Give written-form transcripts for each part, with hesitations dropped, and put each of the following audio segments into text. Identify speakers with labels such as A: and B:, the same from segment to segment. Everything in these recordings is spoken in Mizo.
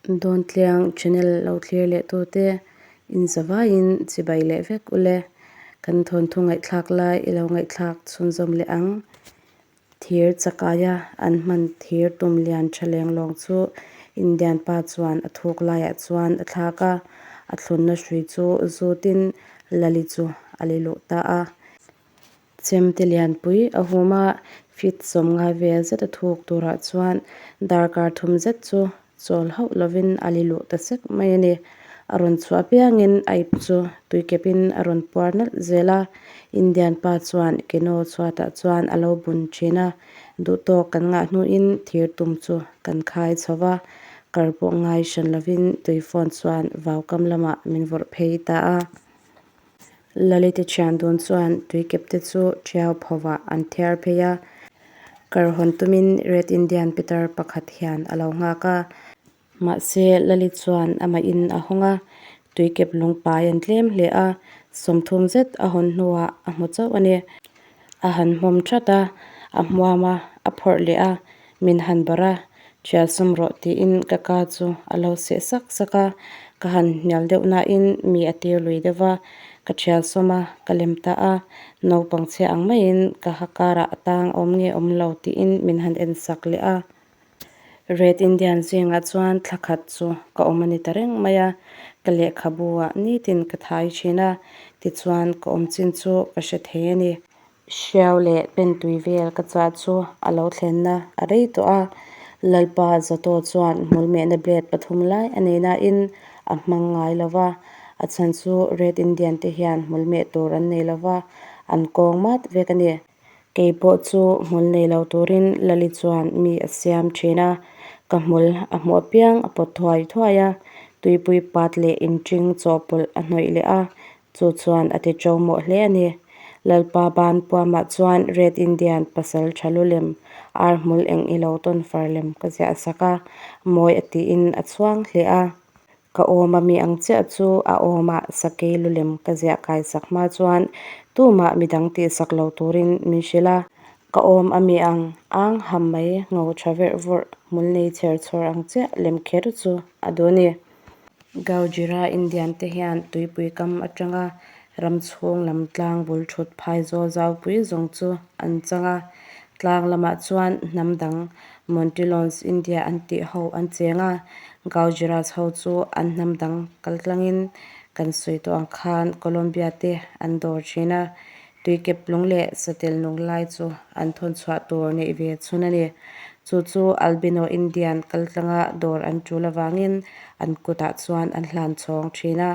A: Dawntliang channel lo thlir leh tute inzavaiin chibai leh vek ule. Kan thawnthu ngaihthlak lai i lo ngaihthlak chhunzawm leh ang. Thir chakaia an hman thir tum lian tha leng lawng chu Indian pa chuan a thuk laiah chuan a thlak a, a thlunna hrui chu zutin Lali chu a li luh ta a. Chemte lianpui a hum a, feet sawmngai vel zet a thuk turah chuan darkar thum zet chu chawl hauh lovin a li luh ta sek mai a ni. A rawn chhuah apiangin a ip chu tuikepin a rawn puar nalh zel a, Indian pa chuan Keno chhuatah chuan a lo bun thin a, duhtawk kan ngah hnuin thir tum chu kan khai chho va, kar pawh ngai hran lovin tui phone chuan vaukam lamah min vawrh phei ta a. Lalite thian dun chuan tuikep te chu ṭhiau phovah an thiar phei a, kar hawn tumin Red Indian pitar pakhat hian a lo nghak a. Mahse, Lali chuan amah in a hawng a, tuikep lungpai an tlem hle a, sawmthum zet a hawn hnuah a hmu chauh a ni. A han hmawm that a, a hmuam a, a phawrh leh a, min han barh a, Thial sawm rawh tiin ka ka chu a lo seh sak sak a, ka han hnial deuh nain mi a tir lui deuh va, ka thial sawm a, ka lem ta a, naupang chhia ang maiin ka ha karah a tang awm nge awm lo tiin min han en sak leh a. Red Indian zingah chuan thla khat chu ka awm a ni ta reng mai a, ka lehkhabu ah nitin ka thai thin a, tichuan ka awm chin chu ka hre thei a ni. Hriau leh pentui vel ka chah chu a lo thlenna a rei tawh a, Lalpa Zato chuan hmulmehna blade pathum lai a nei nain a hmang ngai lo va, a chhan chu Red Indian te hian hmulmeh tur an nei lo va, an kawng mat vek a ni. Kei pawh chu hmul nei lo turin Lali chuan mi a siam thin a, ka hmul a hmuh apiang a pawt thuai thuai a, tuipui pat leh inṭing chawhpawlh a hnawih leh a, chu chuan a ti ṭo mawh hle a ni. Lalpa ban puamah chuan Red Indian pasal tha lu lem, ar hmul eng ilo tawn far lem ka ziah sak a, mawi a tiin a chhuang hle a. Ka awm a mi ang chiah chu a awmah sakei lu lem ka ziah kai sak hma chuan tumah midang tihsak lo turin min hrilh a. Ka awm a mi ang ang ham mai ngo tha verh vawrh hmul nei chher chhawr ang chiah lem kher chu a duh a ni. Gaujira Indian te hian tuipui kam atanga ram chhung lam tlang bul thut phaizawl zaupui zawng chu an chang a. Tlang lamah chuan hnam dang Montilons India an tih ho an cheng a, Gaujiras ho chu an hnam dang kaltlangin kan sawi tawh ang khan Colombia te an dawr thin a, tuikeplung leh satel nung lai chu an thawn chhuah tur neih ve chhun a ni. Chu chu Albino Indian kaltlanga dawr an tul avangin an kutah chuan an hlan chhawng thin a.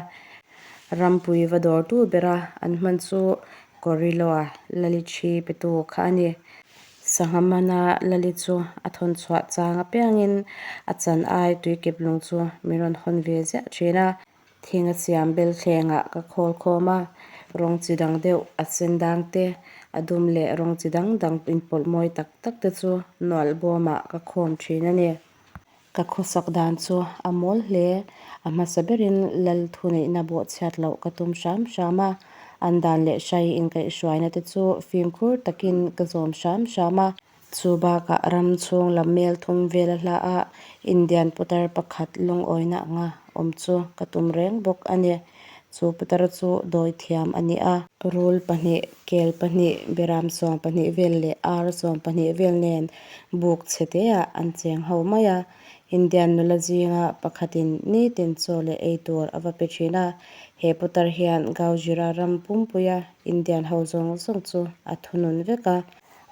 A: Rampui va dawrtu bera an hman chu Koriloa Lalichhi petu kha a ni. Sangha mana Lali chu a thawn chhuah chang apiangin a chan ai tuikep lung chu min rawn hawn ve ziah thin a. Thing a siam bel thlengah ka khawl khawm a, rawng chi dang deuh a sen dang te, a dum leh rawng chi dang dang inpawlh mawi tak tak te chu nualh bawmah ka khawm thin a ni. Ka khawsak dan chu a mawl hle. A hmasa berin Lal thuneihna bawhchhiat loh ka tum hram hram a, an dan leh hrai inkaihhruaina te chu fimkhur takin ka zawm hram hram a. Chu bakah ram chhung lam mel thum vel a hla a, Indian putar pakhat lungawina anga awm chu ka tum reng bawk a ni. Chu putar chu dawi thiam a ni a. Rul pahnih, kel pahnih, beram sawm pahnih vel leh ar sawm pahnih vel nen buk chhe teah an cheng ho mai a. Indian nula zinga pakhatin nitin chaw leh ei tur a va pe thin a. He putar hian Gaujira ram pumpuia Indian ho zawng zawng chu a thunun vek a.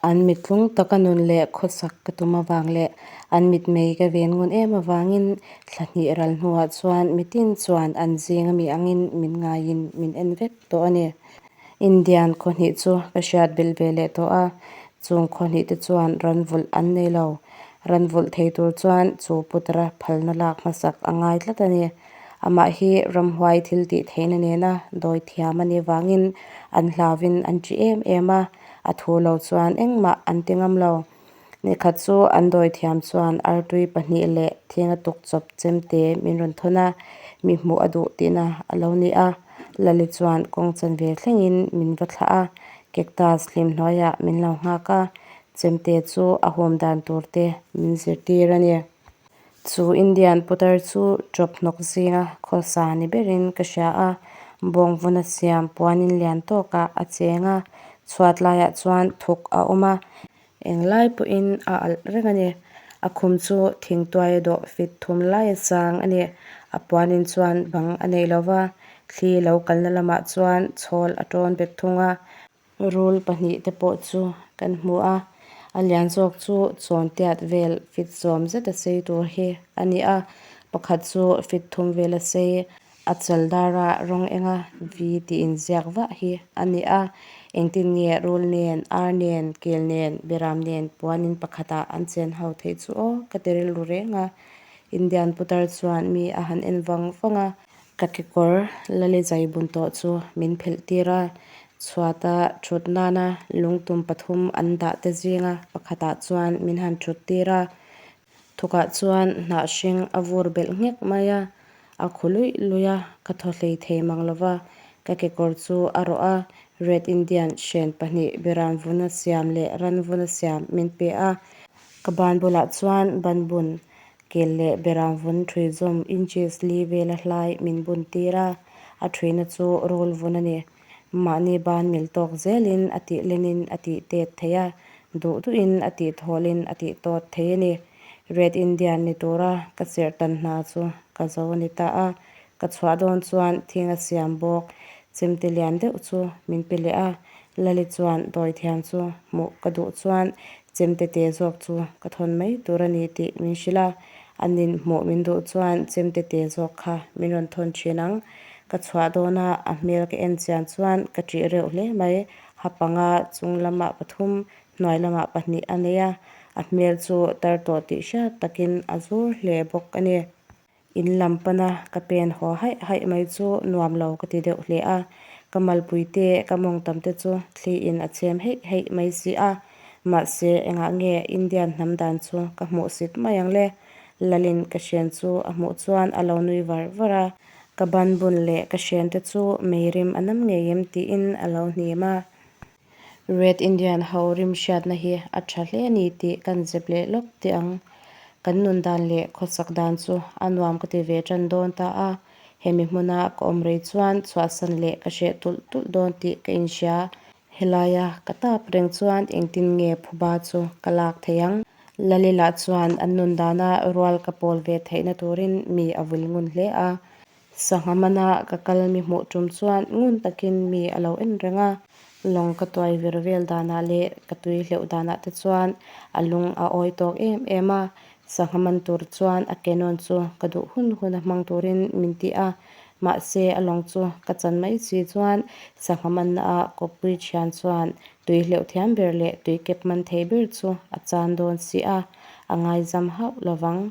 A: An mittlung taka nun leh khawsak ka tum avang leh an mitmei ka ven ngun em avangin thla hnih ral hnuah chuan mitin chuan an zing ami angin min ngaiin min en vek tawh a ni. Indian khaw hnih chu ka hriat belh ve leh tawh a, chung khaw hnih te chuan ran vulh an nei lo. Ran vulh thei tur chuan chu putara phalna lak hmasak a ngai tlat a ni. Amah hi ramhuai thil tih theihna nena dawi thiam a nih vangin an hlauvin an ṭih em em a, a thu lo chuan engmah an ti ngam lo. Nikhat chu an dawi thiam chuan artui pahnih leh thinga tuk chawp chemte min rawn thawn a, mi hmuh a duh tihna a lo ni a. Lali chuan kawng chanve thlengin min va thlah a, cactus hlim hnuaiah min lo nghak a, chemte chu a hum dan tur te min zirtir a ni. Chu Indian putar chu ṭawp hnawk zinga khawsa ni berin ka hria a, bawngvuna siam puanin lian tawkah a cheng a, chhuat laiah chuan thuk a awm a. Englai pawhin a alh reng a ni. A khum chu thingtuai dawh fit thum laia sang a ni. A puanin chuan bang a nei lo va, thli lo kalna lamah chuan chhawl a tawn bet thung a. Rul pahnih te pawh chu kan hmu a, a lian zawk chu chawn tiat vel fit zawm zet a sei tur hi a ni a, pakhat chu fit thum vel a sei a chal dara rawng enga v tih inziak vah hi a ni a, engtin nge rul nen ar nen kel nen beram nen puanin pakhatah an chen ho theih chu aw ka ti rilru reng a, Indian putar chuan mi a han en vang vang a. Ka kekawr lali zai bun tawh chu min phelh tir a, chhuata thut nana lungtum pathum an dah te zinga pakhatah chuan min han thut tir a, thukah chuan hnah hring a vur belh nghek mai a, a khu luih luih a, ka thaw hlei thei mang lova, ka kekawr chu a rawh a, Red Indian hren pahnih beram vuna siam leh ran vuna siam min pe a, ka ban bulah chuan banbun Kel leh beram vun ṭhui zawm inches li vela hlai min bun tir a, a ṭhuina chu rul vun a ni. Mahni ban mil tawk zelin a tih lenin a tih tet thei a, duh duhin a tih thawlin a tih tawt thei a ni. Red Indian ni tura ka serh tan hna chu ka zo a ni ta a, ka chhuah dawn chuan thing a siam bawk. Chemte lian deuh chu min pe leh a, Lali chuan dawithiam chu hmuh ka duh chuan chemte te zawk chu ka thawn mai tur a ni tih min hrilh a, a nin hmuh min duh chuan chemte te zawk kha min rawn thawn thin ang. Ka chhuah dawna a hmel ka en chian chuan ka ṭih reuh hle mai. Ha panga chung lamah pathum, hnuai lamah pahnih a nei a, a hmel chu tar tawh tih hriat takin a zur hle bawk a ni. In lam pana ka pen haw haih haih mai chu nuam lo ka ti deuh hle a, ka malpui te ka mawng tam te chu thli in a chhem heih heih mai si a, mahse engah nge Indian hnam dan chu ka hmuh sit mai ang le? Lalin ka hren chu a hmuh chuan a lo nui var var a, ka ban bun leh ka hren te chu mei rim a nam ngei em tiin a lo hnim a. Red Indian ho rim hriatna hi a tha hle a ni tih kan zep leh lawk teh ang. Kan nun dan leh khawsak dan chu a nuam ka ti ve tan dawn ta a, hemi hmuna ka awm rei chuan chhuahsan leh ka hreh tulh tulh dawn tih ka inhria. Helaia ka tap reng chuan engtin nge phuba chu ka lak thei ang? Lalila chuan an nun dana rual ka pawl ve theihna turin mi a vul ngun hle a. Sangha mana ka kal mi hmuh tum chuan ngun takin mi a lo en reng a, lawng ka tuai vir vel danah leh ka tui hleuh danah te chuan a lung a awi tawk em em a, sangha man tur chuan a ke nawn chu ka duh hun hun a hmang turin min ti a, mahse a lawng chu ka chan mai si chuan sangha manna ah kawppui thian chuan tui hleuh thiam ber leh tui kep man thei ber chu a chan dawn si a, a ngaizam hauh lovang.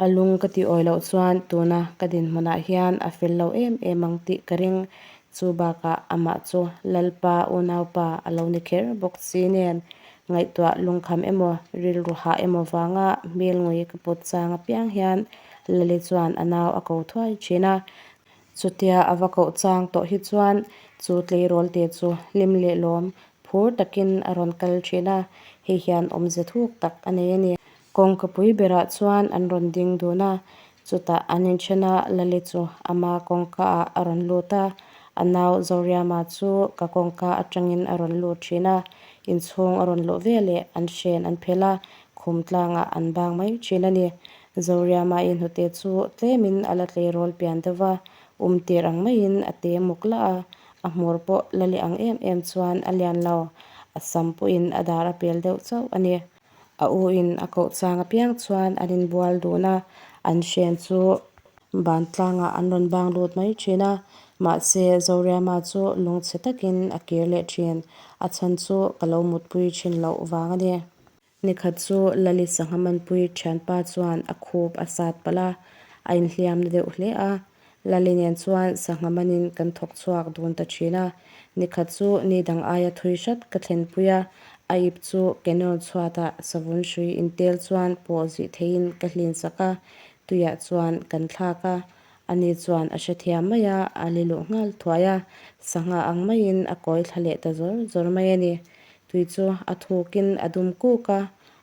A: A lung ka tih awi loh chuan tuna ka dinhmunah hian a fel lo em em ang tih ka ring. Chu bakah amah chu Lalpa unaupa a lo ni kher bawk si nen ngaihtuah lungkham emaw rilru hah emaw vanga hmel ngui ka put chang apiang hian Lali chuan a nau a ko thuai thin a. Chutia a va koh chang tawh hi chuan chu tleirawl te chu hlim leh lawm phur takin a rawn kal thin a, hei hian awmze thuk tak a nei a ni. Kawngkapui berah chuan an rawn ding dun a, chutah an inthen a, Lali chu ama kawngka ah a rawn lut a, a nau Zoriama chu ka kawngka atangin a rawn lut thin a, inchhung a rawn luh veleh an hren an phel a, khum tlangah an bang mai thin a ni. Zoriama i hnute chu tlemin a la tleirawl pian deuh va, um tir ang maiin a te muk lah a, a hmur pawh la leh ang em em chuan a lian lo, a sam pawhin a dar a pel deuh chauh a ni. A u in a koh chang apiang chuan an inbual dun a, an hren chu ban tlangah an rawn bang lut mai thin a, mahse Zoriama chu lungchhe takin a kir leh thin, a chhan chu ka lo mutpui thin loh vang a ni. Nikhat chu Lali sangha manpui thianpa chuan a khup a sat palh a, a inhliam na deuh hle a. Lali nen chuan sangha manin kan thawk chhuak dun ta thin a. Nikhat chu ni dang aia thui hrat ka thlenpui a, a ip chu Canyon chhuatah savun hrui intel chuan pawh zih theihin ka hlin sak a, tuiah chuan kan thlak a. Ani chuan a hrethiam mai a, a li luh nghal thuai a, sangha ang maiin a kawi thla leh ta zawr zawr mai a ni. Tui chu a thukin a dum kuk a,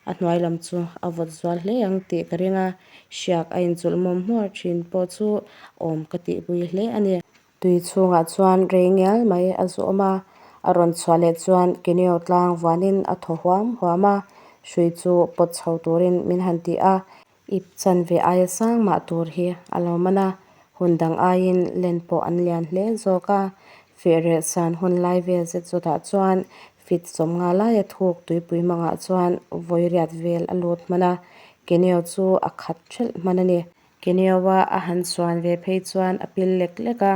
A: A hnuai lam chu a vawt zual hle ang tih ka ring a, hriak a inchulh mawm hmuar thin pawh chu awm ka tihpui hle a ni. Tui chhungah chuan rei ngial mai a zu awm a, a rawn chhuah leh chuan Kenio tlang vuanin a thaw huam huam a, hrui chu pawt chho turin min han ti a. Ip chanve aia sang mah tur hi a lo man a, hun dang aiin len pawh an lian hle zawk a. Fehreh san hun lai vel zet zawtah chuan fit 50 laia thuk tuipui mangah chuan vawiriat vel a lut hman a, Kenio chu a khat thelh hman a ni. Kenio-a a han chuan ve phei chuan a pil lek lek a,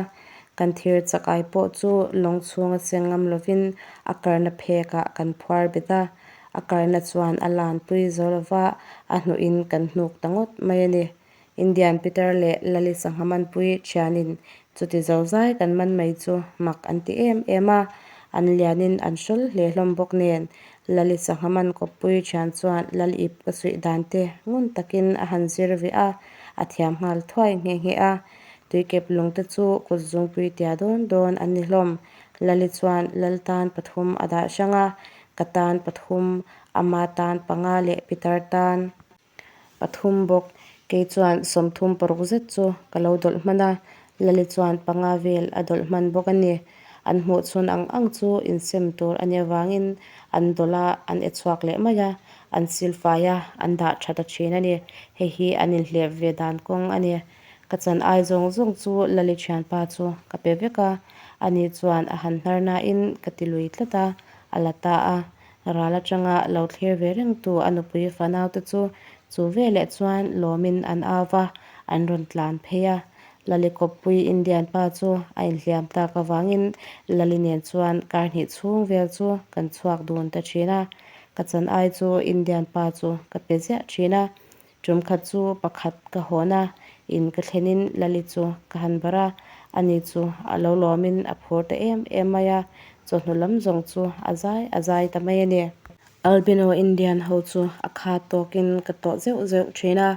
A: kan thir chak ai pawh chu lawng chhunga seng ngam lovin a karna phekah kan phuar bet a, a karna chuan a lanpui zo lova a hnuhin kan hnuk ta ngawt mai a ni. Indian Peter leh Lali Sangha manpui thianin chuti zozai kan man mai chu mak an ti em em a, an lianin an hrawl hle hlawm bawk nen Lali Sangha man kawppui thian chuan Lal ip ka suih dan te ngun takin a han zir ve a, a thiam nghal thuai nghe nghe a. Tuikep lung te chu kut zungpui tia dawn dawn an ni hlawm. Lali chuan Lal tan pathum a dah hrang a, ka tan pathum, ama tan panga leh Peter tan. Pathum bawk. Kei chuan 36 zet chu ka lo dawlh hman a, Lali chuan panga vel a dawlh hman bawk a ni. An hmuh chhun ang ang chu insem tur a nih avangin an dawlh a, an e chhuak leh mai a, an silfai a, an dah tha ta thin a ni. Hei hi an inhlep ve dan kawng a ni. Ka chan ai zawng zawng chu Lali thianpa chu ka pe vek a, ani chuan a han hnar nain ka ti lui tlat a, a la ta a. Ral atanga lo thlir ve rengtu a nupui fanaute chu chu veleh chuan lawmin an au va, an rawn tlan phei a. Lali kawppui Indian pa chu a inhliam tak avangin Lali nen chuan kar hnih chhung vel chu kan chhuak dun ta thin a. Ka chan ai chu Indian pa chu ka pe ziah thin a. Tum khat chu pakhat ka hawn a, in ka thlenin Lali chu ka han barh a, ani chu a lo lawmin a phur ta em em mai a, chawhnu lam zawng chu a zai a zai ta mai a ni. Albino Indian ho chu a khat tawkin ka tawh zeuh zeuh thin a,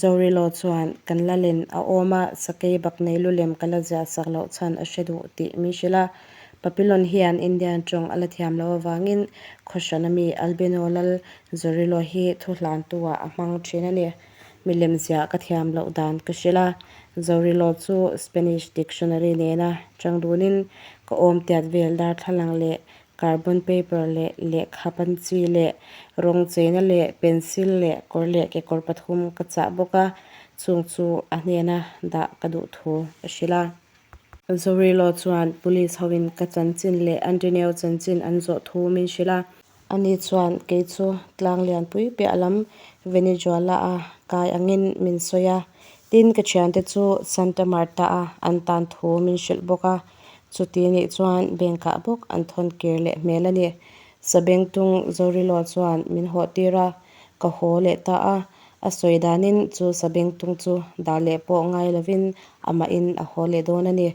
A: Zorilo chuan kan la len a awm a, sakei bak nei lu lem ka la ziah sak loh chhan a hre duh tih min hrilh a, Papillon hian Indian tawng a la thiam loh avangin khawhran ami Albino lal Zorilo hi thu hlantu-ah a hmang thin a ni. Milem ziah ka thiam loh dan ka hrilh a, Zorilo chu Spanish dictionary nena chang dunin ka awm tiat vel darthlalang leh carbon paper leh lehkha panchi leh rawng cheina leh pencil leh kawr leh kekawr pathum ka chah bawk a, chung chu a hnena dah ka duh thu ka hrilh a. Zorilo chuan police hoin ka chanchin leh Antonio chanchin an zawh thu min hrilh a. Ani chuan kei chu tlang lianpui piah lam Venezuela-a kai angin min sawi a, tin ka thiante chu Santa Marta-a an tan thu min hrilh bawk a, chuti nih chuan bank-ah bawk an thawn kir leh hmel a ni. Sabengtung Zorilo chuan min hawh tir a, ka haw leh ta a, a sawi danin chu sabengtung chu dah leh pawh ngai lovin amahin a haw leh dawn a ni.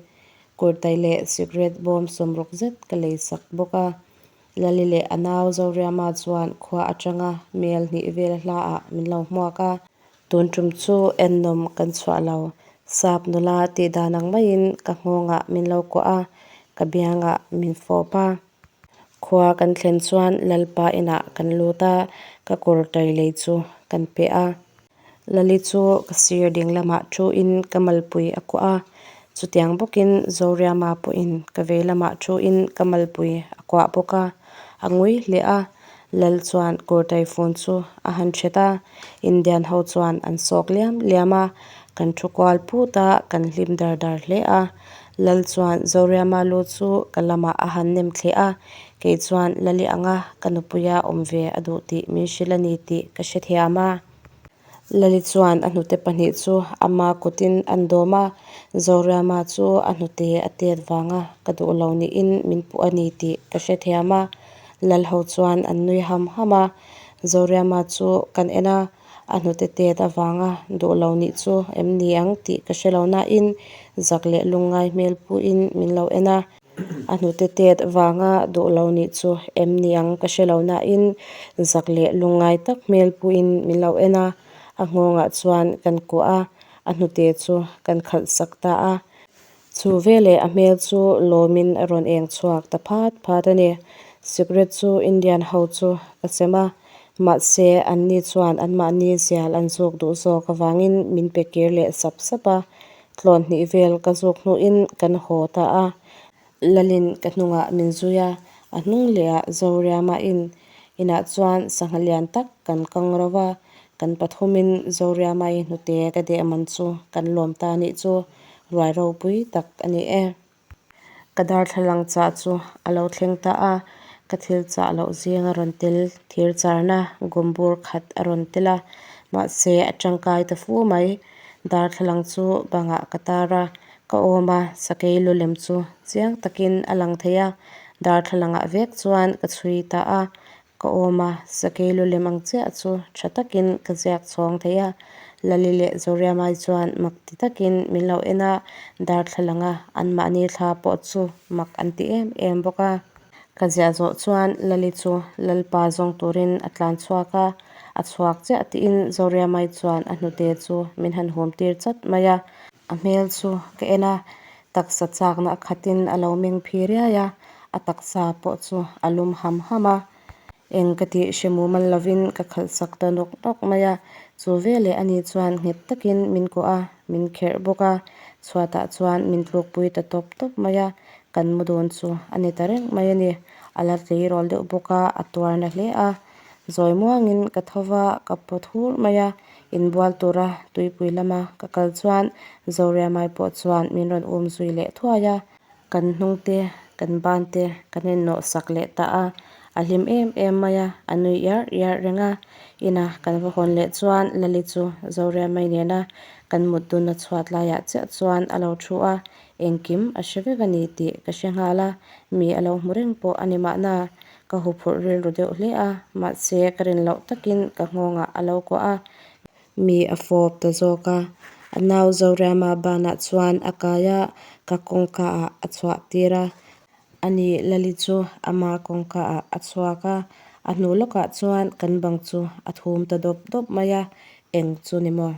A: Kurtai leh cigarette bawm 60 zet ka lei sak bawk a. Lali leh a nau Zoriama chuan khua atanga mel hnih vel hlaah min lo hmuak a. Tun tum chu ennawm kan chhuah lo. Sap nula tih dan ang maiin ka nghawngah min lo kuah a, ka biangah min fawp a. Khua kan thlen chuan Lalpa inah kan lut a, ka kawr tai lei chu kan pe a. Lali chu ka sir ding lamah thuin ka malpui a kuah a, chutiang bawkin Zoriama pawhin ka vei lamah thuin ka malpui a kuah bawk a, a ngui hle a. Lal chuan kurtai fun chu a han hret a, Indian ho chuan an sawk liam liam a, kan thu kual put a, kan hlim dar dar hle a. Lal chuan Zoriama lu chu ka lamah a han nem thleh a, kei chuan Lali anga ka nupuia awm ve a duh tih min hrilh a ni tih ka hrethiam a. Lali chuan a hnute pahnih chu ama kutin an dawm a, Zoriama chu a hnute a tet vanga ka duh lo niin min puh a ni tih ka hrethiam a. Lal ho chuan an nui ham ham a, Zoriama chu kan en a, A hnute tet avanga duh lo nih chu em ni ang tih ka hre lo nain zak leh lungngai hmel puhin min lo en a. A hnute tet vanga duh lo nih chu em ni ang ka hre lo nain zak leh lungngai tak hmel puhin min lo en a. A nghawngah chuan kan kuah a, a hnute chu kan khalh sak ta a. Chu veleh a hmel chu lawmin a rawn eng chhuak ta phat phat a ni. Sikret chu Indian ho chu ka sem a. Mahse, anni chuan anmahni zial an zuk duh zawk avangin min pe kir leh sap sap a. Tlawn hnih vel ka zuk hnuin kan haw ta a. Lalin ka hnungah min zui a, a hnung lehah Zoriama in inah chuan sangha lian tak kan kang ro va, kan pathumin Zoriamai hnute ka deh man chu kan lawm ta nih chu ruai ropui tak a ni e. Ka darthlalang chah chu a lo thleng ta a, ka thil chah loh zing a rawn tel thir charna gawmbur khat a rawn tel a, mahse a tangkai ta fu mai. Darthlalang chu bangah ka tar a, ka awm a, sakei lu lem chu chiang takin a lang thei a, darthlalangah vek chuan ka chhui ta a, ka awm a, sakei lu lem ang chiah chu tha takin ka ziak chhawng thei a, Lali leh Zoriamai chuan mak ti takin min lo en a, darthlalanga anmahni thla pawh chu mak an ti em em bawk a. Ka ziah zawh chuan Lali chu Lalpa zawng turin a tlan chhuak a, a chhuak chiah tiin Zoriamai chuan a hnute chu min han hum tir chat mai a. A hmel chu ka en a, taksa chakna a khatin a lo meng phi riai a, a taksa pawh chu a lum ham ham a. Eng ka tih hre mumal lovin ka khalh sak ta nawk nawk mai a, chu veleh ani chuan nghet takin min kuah a, min kherh bawk a, chhuatah chuan min tlukpui ta tawp tawp mai a, kan mu dun chu a ni ta reng mai a ni. A la tleirawl deuh bawk a, a tuar na hle a. Zawi muangin ka tho va, ka pawt hur mai a, inbual tura tuipui lama ka kal chuan Zoriamai pawh chuan min rawn um zui leh thuai a. Kan hnung te, kan ban te kan innawh sak leh ta a, a hlim em em mai a, a nui iar iar reng a. Ina kan va hawn leh chuan Lali chu Zoriamai nena kan mut dunna chhuat laiah chiah chuan a lo thu a, engkim a hre vek a ni tih ka hre nghal a, mi a lo hmu reng pawh a ni mahna. Ka huphurh rilru deuh hle a, mahse ka rin loh takin ka nghawngah a lo kuah a, mi a fawp ta zawk a. A nau Zoriama banah chuan a kai a, ka kawngka ah a chhuah tir a. Ani Lali chu ama kawngka ah a chhuak a, a hnu lawkah chuan kan bang chu a thum ta dawp dawp mai a, eng chu ni maw?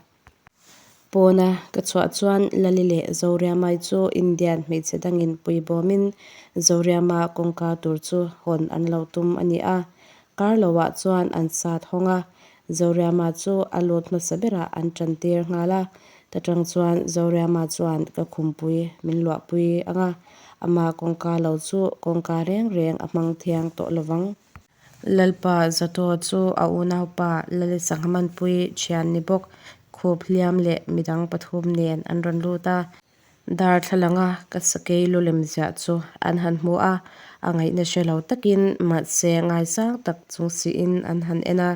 A: Pawna ka chhuah chuan Lali leh Zoriamai chu Indian hmeichhe dangin puibawmin Zoriama kawngka tur chu hawn an lo tum a ni a. Kar loah chuan an sat hawng a, Zoriama chu a lut hmasa berah an tan tir nghal a. Ta tang chuan Zoriama chuan ka khumpui min luahpui ang a, ama kawngka lo chu kawngka reng reng a hmang thiang tawh lovang. Lalpa Zato chu a unaupa Lali Sanghamanpui thian ni bawk khup hliam leh midang pathum nen an rawn lut a. Darthlalanga ka sakei lu lem ziah chu an han hmu a, a ngaihna hre lo takin mahse ngaisang tak chung siin an han en a.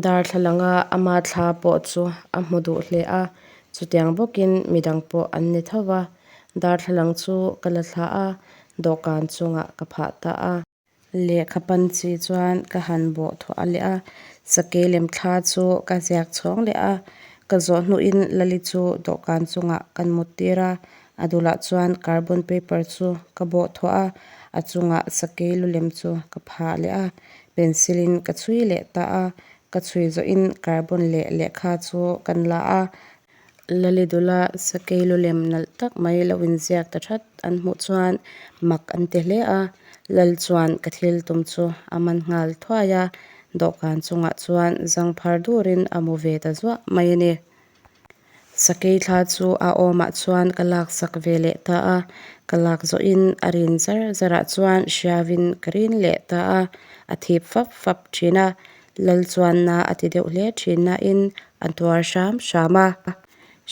A: Darthlalanga ama thla pawh chu a hmu duh hle a, chutiang bawkin midang pawh an ni tho va. Darthlalang chu ka la thla a, dawhkan chungah ka phah ta a. Lehkha pan chi chuan ka han bawh thuah a leh a, sakei lem thla chu ka ziak chhawng leh a, ka zawh hnuin Lali chu dawhkan chungah kan mut tir a, a dulah chuan carbon paper chu ka bawh thuah a, a chungah sakei lu lem chu ka phah leh a, pencil in ka chhui leh ta a, ka chhui zawhin carbon leh lehkha chu kan la a, Lalidula sakei lu lem nalh tak mai lo inziak ta that an hmuh chuan mak an ti hle a, Lal chuan ka thil tum chu a man nghal thuai a, dawhkan chungah chuan zang phar durin a mu ve ta zuah mai a ni. Sakei thla chu a awmah chuan ka laksak ve leh ta a, ka lak zawhin a rin zar zarah chuan hriauin ka rin leh ta a, a thip fap fap thin a, Lal chuan na a ti deuh hle thin nain a tuar hram hram a.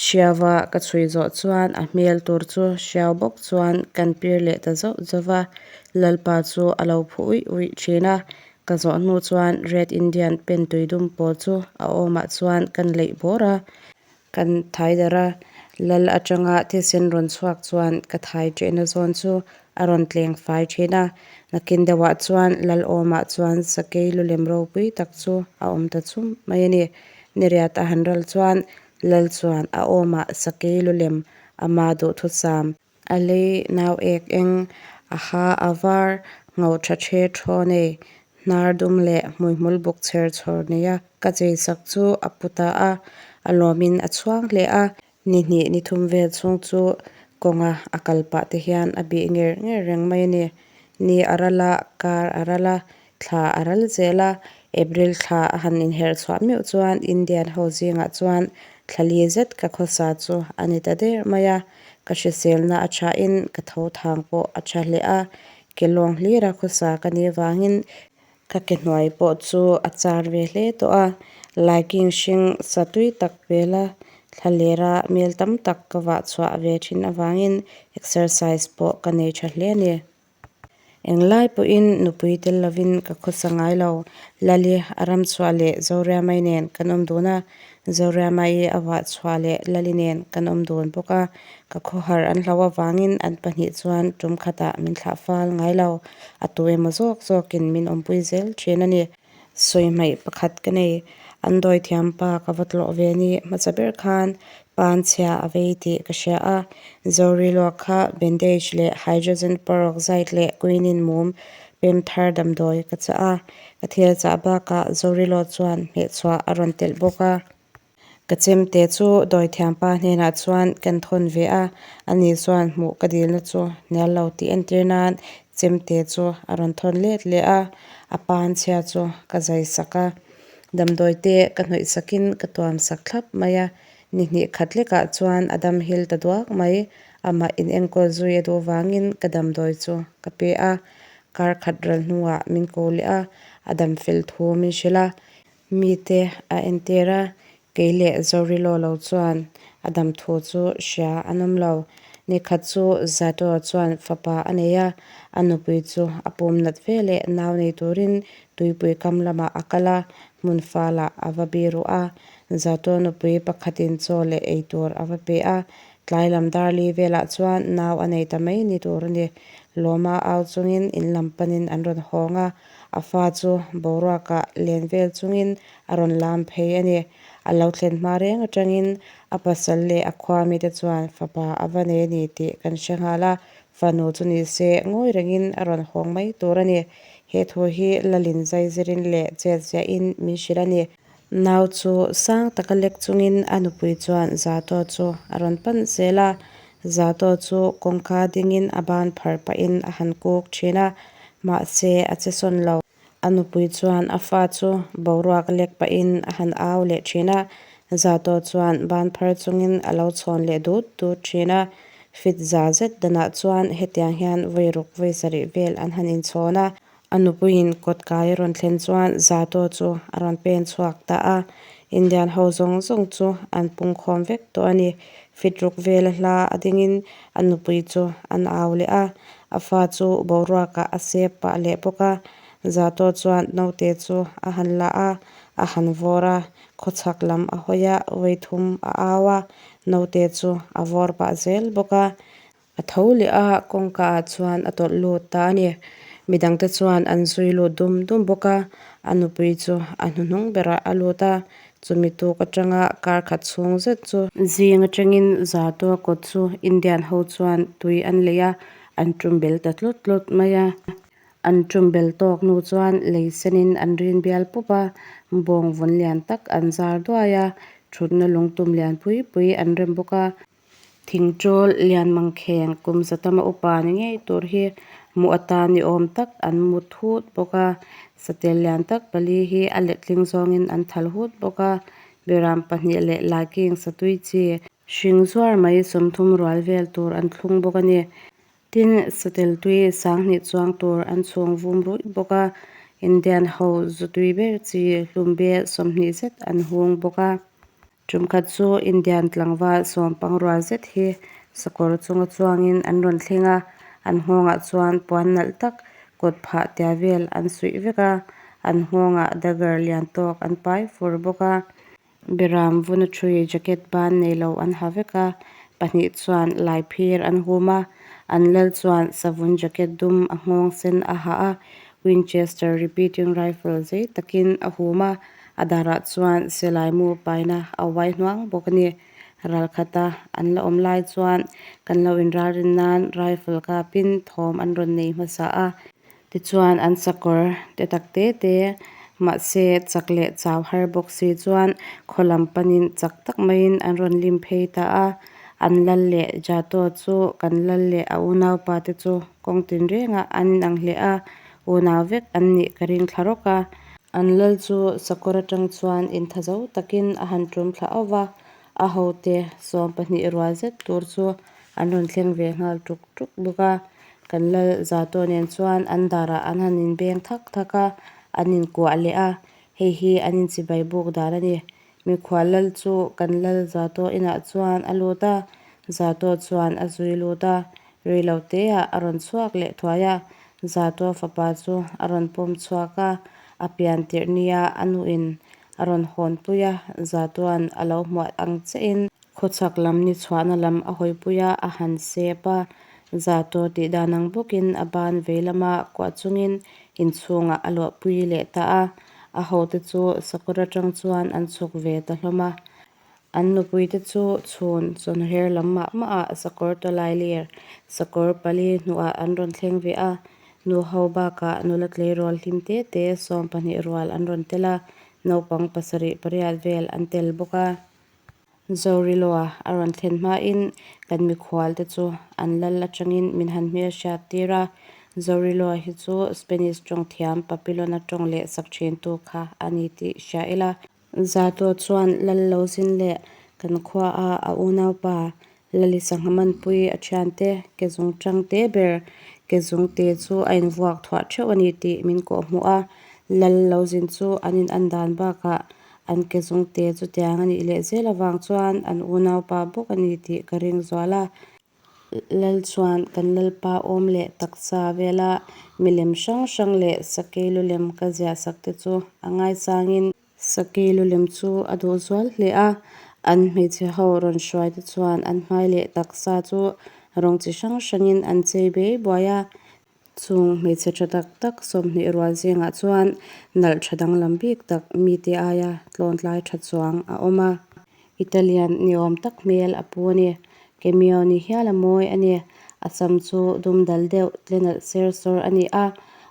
A: Hriaua ka chhui zawh chuan a hmel tur chu hriau bawk chuan kan pir leh ta zauh zauh va, Lalpa chu a lo phu uih uih thin a. Ka zawh hnu chuan Red Indian pen tui dum pawl chu a awmah chuan kan leih bawr a. Kan thai darh a, Lal atanga thisen rawn chhuak chuan ka thai ṭehna zawn chu a rawn tleng fai ṭhin a. Nakin deuhah chuan Lal awmah chuan sakei lu lem ropui tak chu a awm ta chum mai a ni. Niriat a han ral chuan Lal chuan a awmah sakei lu lem ama duhthusam, A lei nau ek eng, a ha a var, ngho tha the thaw nei, hnar dum leh hmuihmul buk chher chhawr neia ka chei sak chu a pu ta a, a lawmin a chhuang hle a. Ni hnih ni thum vel chhung chu kawnga a kal pah te hian a bih nger nger reng mai a ni. Ni a ral a, kar a ral a, thla a ral zel a. April thla a han inherh chhuah meuh chuan Indian ho zingah chuan thla li zet ka khawsa chu a ni ta der mai a. Ka hriselna a thain ka tho thang pawh a tha hle a, ke lawng hlira khawsa ka nih avangin ka ke hnuai pawh chu a char ve hle tawh a. Laiking hring sa tui tak pela thla lera mel tam tak ka vah chhuah ve thin avangin exercise pawh ka nei tha hle a ni. Englai pawhin nupui tel lovin ka khawsa ngai lo. Lali a ram chhuah leh Zoriamai nen kan awm dun a, Zoriamai a vah chhuah leh Lali nen kan awm dun bawk a. Ka khawhar an hlo avangin an pahnih chuan tum khatah min thlah fal ngai lo. A tu emaw zawk zawkin min awmpui zel thin a ni. Sawi hmaih pakhat ka nei. An dawithiam pa ka va tlawh ve ni hmasa ber khan pan chhia a vei tih ka hria a. Zori luak kha bandage leh hydrogen peroxide leh quinine mum pem thar damdawi ka chah a. Ka thil chah bakah Zori law chuan hmehchhuah a rawn telh bawk a. Ka chemte chu dawithiampa hnenah chuan kan thawn ve a, ani chuan hmuh ka dilna chu hnial lo tih entir nan chemte chu a rawn thawn let leh a, a pan chhia chu ka zai sak a. Damdawi te ka hnawih sakin ka tuam sak thlap mai a, ni hnih khat lekah chuan a dam hil ta duak mai, amah in enkawl zui a duh vangin ka damdawi chu ka pe a, kar khat ral hnuah min ko leh a, a dam fel thu min hrilh a. Mite a entir a, kei leh Zorilo lo chuan a dam thu chu hria an awm lo. Nikhat chu Zato chuan fapa a nei a, a nupui chu a pum nat ve leh nau nei turin tuipui kam lamah a kal a, hmun falah a va bi ruh a. Zato nupui pakhatin chaw leh ei tur a va pe a, tlai lam dar li velah chuan nau a nei ta mai ni tur a ni. Lawma au chungin in lam panin an rawn hawng a. A fa chu boruakah len vel chungin a rawn lam phei a ni. A lo thlen hma reng atangin a pasal leh a khua mite chuan fapa a va nei a ni tih kan hre nghal a, fanu chu ni se ngawi rengin a rawn hawng mai tur a ni. He thu hi Lalin zaizirin leh chet ziahin min hrilh a ni. Nau chu sang taka lek chungin a nupui chuan Zato chu a rawn pan zel a. Zato chu kawngka dingin a ban phar pahin a han kuk thin a, mahse a che sawn lo. A nupui chuan a fa chu boruak lek pahin a han au leh thin a, Zato chuan ban phar chungin a lo chhawn leh dut dut thin a. Fit za zet danah chuan hetiang hian vawi ruk vawi sarih vel an han inchhawn a. A nupuiin kawt kai a rawn thlen chuan Zato chu a rawn pen chhuak ta a, Indian ho zawng zawng chu an pungkhawm vek tawh a ni. Fit ruk vela hla a dingin a nupui chu an au leh a, a fa chu boruakah a sep pah leh bawk a. Zato chuan naute chu a han la a, a han vawr a, khawchhak lam a hawi a, vawithum a au a, naute chu a vawr pah zel bawk a. A tho leh a, kawngka ah chuan a tawlh lut ta a ni. Midangte chuan an zui lut dum dum bawk a, a nupui chu a hnuhnung berah a lut a, chumi tuk atanga kar khat chhung zet chu. Zing atangin Zatua kawt chu Indian ho chuan tui an lei a, an tum bel ta tlut tlut mai a. An tum bel tawk hnu chuan lei senin an rin bial pup a, bawng vun lian tak an zar duai a, thutna lungtum lian pui pui an rem bawk a. Thingṭawl lian mangkheng kum za tama upa ni ngei tur hi hmuh atan ni awm tak an mut hut bawk a, satel lian tak pali hi a letling zawngin an thal hut bawk a, beram pahnih leh laiking satui chi hring zuar mai 30 rual vel tur an thlung bawk a ni. Tin, satel tui sanghnih chuang tur an chhung vum ruih bawk a, Indian ho zu tui ber chi hlumbe 20 zet an hung bawk a. Tumkhat chu Indian tlangval sawmpang rual zet hi sakawr chunga chuangin an rawn thleng a, an nghawngah chuan puan nalh tak kawt phah tia vel an suih vek a, an nghawngah dagger lian tawk an pai fur bawk a. Beram vuna thui jacket ban nei lo an ha vek a, pahnih chuan lai phir an hum a, an lal chuan savun jacket dum a nghawng sen a ha a, Winchester repeating rifle zei takin a hum a. A darah chuan silai mu paina a uai hnuang bawk a ni. Ral khata an la awm lai chuan kan lo inralrin nan rifle kapin thawm an rawn nei hmasa a. Tichuan an sakawr te tak te te mahse chak leh chau har bawk si chuan khaw lam panin chak tak maiin an rawn lim phei ta a. An lal leh Jato chu kan lal leh a unaupa te chu kawng tinrengah an inang hle a, unau vek an nih ka ring thla rawk a. An lal chu sakawr atang chuan inthazo takin a han tum thla auh va, a hote 12 rual zet tur chu an rawn thleng ve nghal tuk tuk bawk a. Kan lal Zato nen chuan an darah an han inbeng thak thak a, an inkuah leh a, hei hi an inchibai buk dan a ni. Mikhual lal chu kan lal Zato inah chuan a lut a, Zato chuan a zui lut a, rei lo teah a rawn chhuak leh thuai a, Zato fapa chu a rawn pawm chhuak a, a pian tirh nia a nuin a rawn hawnpui a, Zatoan a lo hmuah ang chiahin khawchhak lam ni chhuahna lam a hawipui a, a han sep a, Zato tih dan ang bawkin a ban vei lama kuah chungin inchhungah a luahpui leh ta a, a hote chu sakawr atang chuan an chhuk ve ta hlawm a. An nupuite chu chhun chawnher lam mah mahah sakawr tawlai lir sakawr pali hnuah an rawn thleng ve a, nu ho bakah nula tleirawl hlim te te 12 rual an rawn tel a, naupang pasarih pariat vel an tel bawk a. Zoriloa a rawn thlen hmain kan mikhualte chu an lal atangin min han hmelhriat tir a, Zoriloa hi chu Spanish tawng thiam Papillon-a tawng leh sak thintu kha a ni tih hria ila. Zato chuan lal lo zin leh kan khuaa a unaupa Lali sangha manpui a thiante ke zung tang te ber ke zung te chu a invuak thuah theuh a ni tih min kawh hmuh a, lal lo zin chu an in an dan bakah an ke zung te chutiang a nih leh zel avang chuan an unaupa bawk a ni tih ka ring zual a. Lal chuan kan lalpa awm leh taksa vela milem hrang hrang leh sakei lulem ka ziah sak te chu a ngaisangin, Sakei lulem chu a duh zual hle a, an hmeichhe ho rawn hruai te chuan an hmai leh taksa chu rawng chi hrang hrangin an chei bei buai a. Chung hmeichhe tha tak tak 20 rual zingah chuan nalh tha danglam bik tak mite aia tlawntlai tha chuang a awm a. Italian ni awm tak hmel a pu a ni. Cameo ni hial a mawi a ni. A sam chu dum dal deuh tle nalh ser sawr a ni a,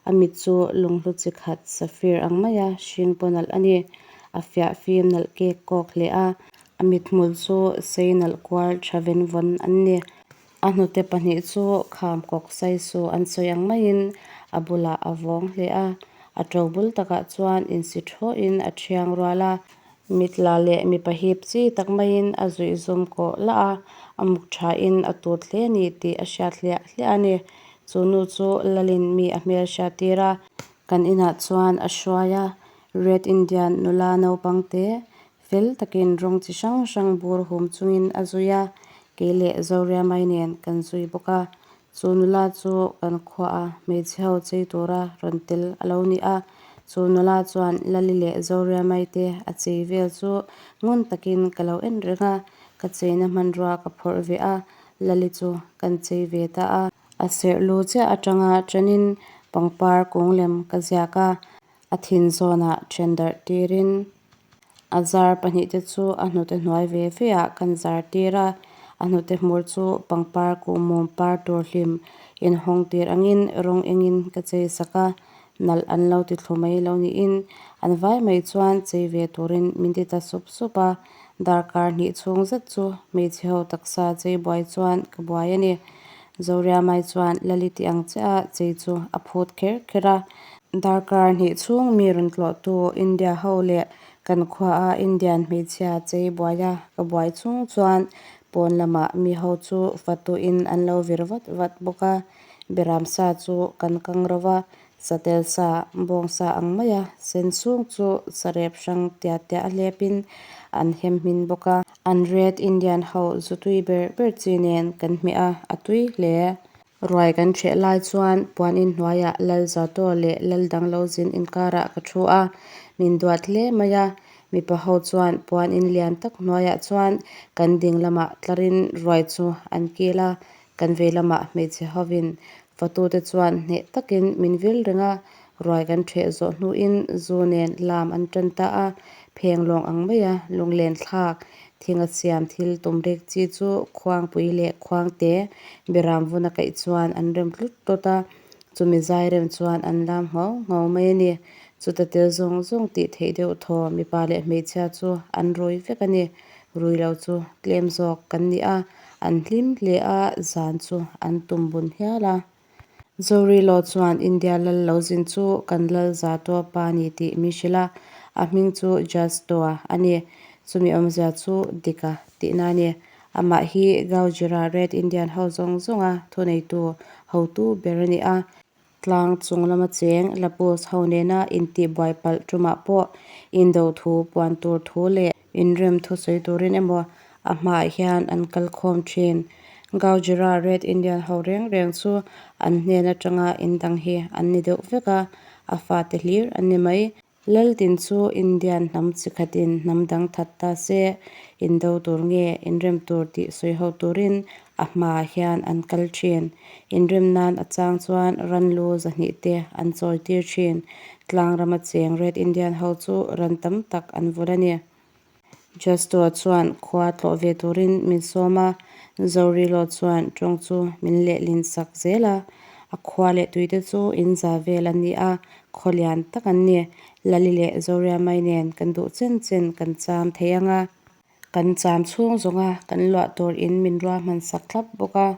A: a mit chu lunghlu chi khat sapphire ang maia hring paw nalh a ni. A fiah fim nalh kek kawk hle a, a mithmul chu sei nalh kual tha ven vawn an ni. A hnute pahnih chu kham kawk saisu an sawi ang maiin a bulah a vawng hle a, a to bul takah chuan insi thawhin a thiang rual a, mitla leh mipa hip chi tak maiin a zuih zum kawh lah a, a muk thain a tut hle a ni tih a hriat hliah hliah a ni. Chu nu chu Lalin mi a hmel hriat tir a, kan inah chuan a hruai a, Red Indian nula naupang te Fel takin rawng chi hrang hrang bur hum chungin a zui a, kei leh Zoriamai nen kan zui bawk a. Chu nula chu kan khuaha hmeichhe ho chei tura rawn tel a lo ni a. Chu nula chuan Lali leh Zoriamai te a chei vel chu ngun takin ka lo en reng a, ka cheina hmanrua ka phawrh ve a, Lali chu kan chei ve ta a. A serh lu chiah atanga tanin pangpar kung lem ka ziak a, A thin zawnah then darh tirin a zar pahnih te chu a hnute hnuai ve ve ah kan zar tir a, a hnute hmur chu pangpar kuhmum par tur hlim inhawng tir angin rawng engin ka chei sak a, nalh an lo ti thlu mai lo niin an vai mai chuan chei ve turin min ti ta sup sup a, darkar hnih chhung zet chu hmeichhe ho taksa chei buai chuan ka buai a ni. Zoriamai chuan Lali ti ang chiah a chei chu a phut kher kher a. Darkar hnih chhung mi rawn tlawhtu India ho leh kan khuaa Indian hmeichhia chei buaia ka buai chung chuan pawn lamah mi ho chu fatuin an lo vir vat vat bawk a. Beram sa chu kan kang ro va, satel sa, bawng sa ang maia sen chhung chu sarep hrang tiah tiah a hlepin an hem hmin bawk a. An Red Indian ho zu tui ber ber chi nen kan hmeh a, a tui hle. Ruai kan ṭheh lai chuan puan inhnuaiah Lal Zato leh Lal dang lo zin inkarah ka ṭhu a, min duat hle mai a. Mipa ho chuan puan in lian tak hnuaiah chuan kan ding lamah tlarin ruai chu an kil a, kan vei lamah hmeichhe hovin fatute chuan hneh takin min vil reng a, ruai kan ṭheh zawh hnuin zu nen lam an ṭan ta a, phenglawng ang maia lunglen thlak Thinga siam thil tum rek chi chu khuangpui leh khuangte beram vuna kaih chuan an rem tlut tlut a, chumi zai rem chuan an lam ngho ngho mai a ni. Chuta tel zawng zawng tih theih deuh thaw mipa leh hmeichhia chu an rui vek a ni. Rui lo chu tlem zawk kan ni a, an hlim hle a, zan chu an tum bun hial a. Zorilo chuan India lal lo zin chu kan lal Zatoa pa ni tih min hrilh a, a hming chu Justo-a a ni. Chumi awmzia chu Dika tihna a ni. Amah hi Gaujira Red Indian ho zawng zawnga thuneitu hotu ber a ni a. Tlang chung lama cheng Lapus ho nena intihbuai palh tumah pawh indo thu puan tur thu leh inrem thu sawi turin emaw a hmaah hian an kal khawm thin. Gaujira Red Indian ho reng reng chu an hnen atanga indang hi an ni deuh vek a, a fate hlir an ni mai. Laltin chu Indian hnam chi khatin hnam dang that ta se, indo tur nge inrem tur tih sawi ho turin a hmaah hian an kal thin. Inrem nan a chang chuan ran lu 200 te an chawi tir thin. Tlang rama cheng Red Indian ho chu ran tam tak an vul a ni. Justo chuan khua tlawh ve turin min sawm a, Zorilo chuan tawng chu min lehlin sak zel a. A khua leh tuite chu in za vel an ni a, khaw lian tak an ni. Lali leh Zoriamai nen kan duh chen chen kan cham thei ang a. Kan cham chhung zawnga kan luah tur in min ruahman sak thlap bawk a,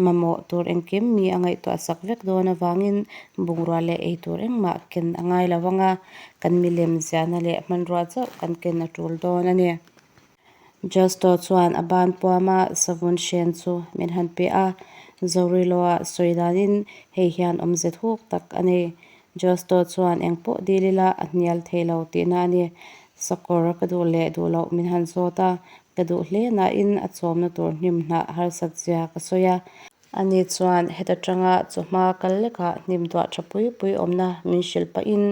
A: mamawh tur engkim mi a ngaihtuah sak vek dawn avangin bungrua leh ei tur engmah ken a ngai lo ang a, kan milem ziahna leh hmanrua chauh kan ken a tul dawn a ni. Justo chuan a ban puama savun hren chu min han pe a, Zoriloa sawi danin hei hian awmze thuk tak a nei. Justo chuan engpawh dil ila a hnial thei lo tihna a ni. Sakawr ka duh leh duh loh min han zawt a, ka duh hle nain a chawmna tur hnim hnah harsat zia ka sawi a. Ani chuan heta tanga chawhma kal lekah hnim duah tha pui pui awmna min hrilh pahin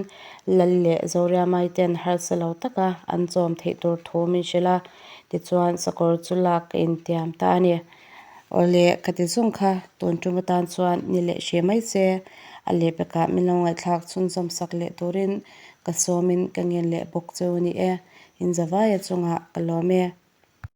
A: Lal leh Zoriamai ten harsa lo taka an chawm theih tur thu min hrilh a, tichuan sakawr chu lak ka intiam ta a ni. Awle, ka ti zung kha, tun tum atan chuan ni leh hre mai che, a lehpekah min lo ngaihthlak chhunzawm sak leh turin ka sawmin ka ngen leh bawk cheu a ni e, inzavaia chungah ka lawm e.